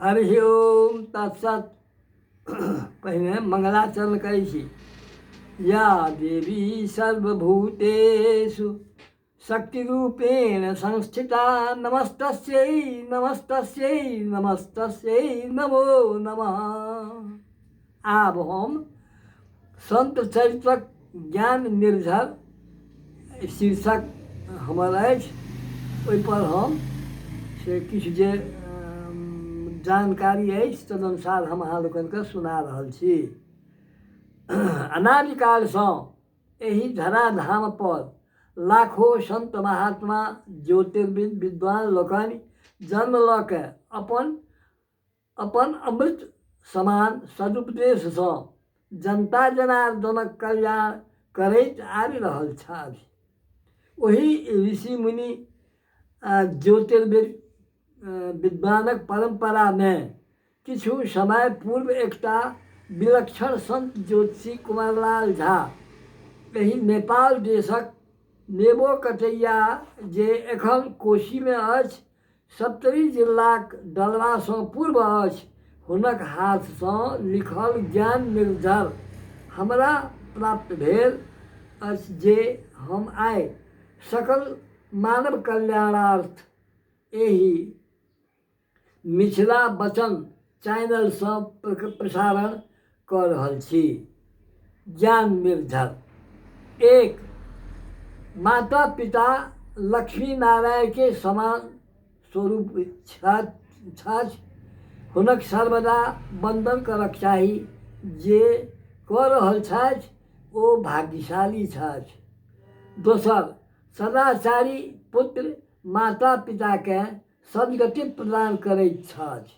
हरि ओम तत्सत। पहिने मंगलाचरण करै छी। या देवी सर्वभूतेषु शक्तिरूपेण संस्थिता नमस्तस्यै नमस्तस्यै नमस्तस्यै नमो नमः। आब हम संत चरित्रक ज्ञान निर्झर शीर्षक हमर अछि, ओहिपर हम से किछु जे जानकारी अछि तदनुसार हम अहाँ लोकनिकेँ सुना रहल छी। अनादिकालसँ एहि धराधामपर लाखो संत महात्मा ज्योतिर्विद विद्वान लोकनि जन्म लऽ के अपन अपन अमृत समान सदुपदेशसँ जनता जनार्दनक कल्याण करैत आबि रहल छथि। ओहि ऋषि मुनि ज्योतिर्विद विद्वानक परम्परामे किछु समय पूर्व एकटा विलक्षण संत ज्योतिषी कुमारलाल झा एहि नेपाल देशक नेबो कटैया जे एखन कोशीमे अछि, सप्तरी जिल्लाक डलवासँ पूर्व अछि, हुनक हाथसँ लिखल ज्ञान निर्झर हमरा प्राप्त भेल अछि जे हम आइ सकल मानव कल्याणार्थ एहि मिथिला वचन चैनलसँ प्रसारण कऽ रहल छी। ज्ञान निर्झर। एक, माता पिता लक्ष्मी नारायणके समान स्वरूप छथि, हुनक सर्वदा वन्दन करक चाही। जे कऽ रहल छथि ओ भाग्यशाली छथि। दोसर, सदाचारी पुत्र माता पिताकेँ सद्गति प्रदान करैत छथि।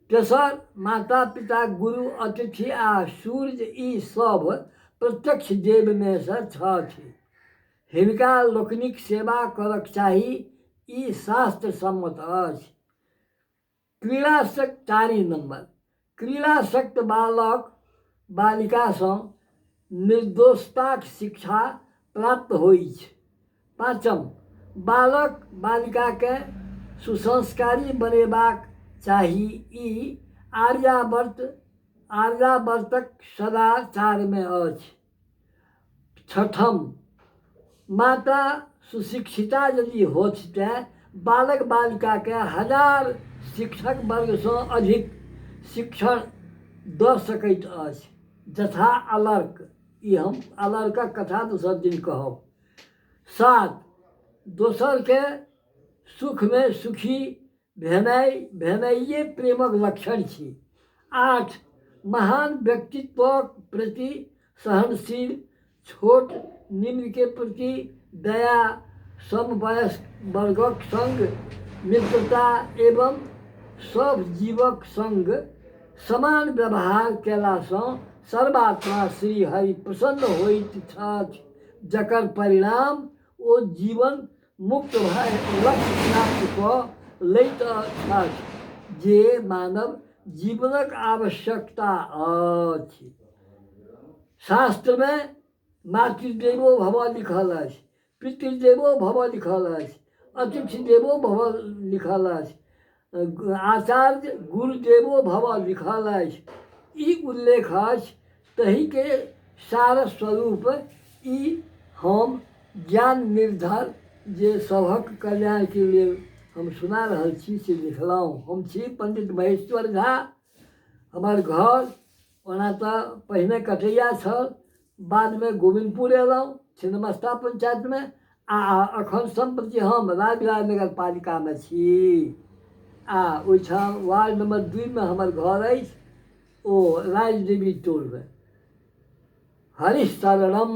तेसर, माता पिता, गुरु, अतिथि आ सूर्य ई सभ प्रत्यक्ष देवमे सँ छथि। हिनका लोकनिक सेवा करक चाही, ई शास्त्र सम्मत अछि। क्रीड़ासक्त 4 नम्बर, क्रीड़ासक्त बालक बालिकासँ निर्दोषताक शिक्षा प्राप्त होइछ। पाँचम, बालक बालिकाकेँ सुसंस्कारी बनेबाक चाही, ई आर्यावर्तक सदाचारमे अछि। छठम, माता सुशिक्षिता यदि होथि तँ बालक बालिकाकेँ हजार शिक्षक वर्गसँ अधिक शिक्षण दऽ सकैत अछि, यथा अलर्क। ई हम अलर्कक कथा दोसर दिन कहब। सात, दोसरके सुखमे सुखी भेनाइए प्रेमक लक्षण छी। 8, महान व्यक्तित्वक प्रति सहनशील, छोट निम्नके प्रति दया, समवयस्क वर्गक सङ्ग मित्रता एवं सभ जीवक सङ्ग समान व्यवहार कयलासँ सर्वात्मा श्रीहरि प्रसन्न होइत छथि, जकर परिणाम ओ जीवन मुक्त भए लक्ष्य प्राप्त कऽ लैत छथि जे मानव जीवनक आवश्यकता अछि। शास्त्रमे मातृदेवो भव लिखल अछि, पितृदेवो भव लिखल अछि, अतिथि देवो भव लिखल अछि, आचार्य गुरुदेवो भव लिखल अछि। ई उल्लेख अछि तहिके सार स्वरूप ई हम ज्ञान निर्धर जे सभक कल्याणके लेल हम सुना रहल छी से लिखलहुँ। हम छी पंडित महेश्वर झा। हमर घर ओना तऽ पहिने कटैया छल, बादमे गोविन्दपुर अयलहुँ छिन्नमस्ता पंचायतमे, आ अखन सम्प्रति हम राजविराज नगरपालिकामे छी आ ओहिठाम वार्ड नम्बर 2मे हमर घर अछि, ओ राजदेवी टोलमे। हरिशरणम।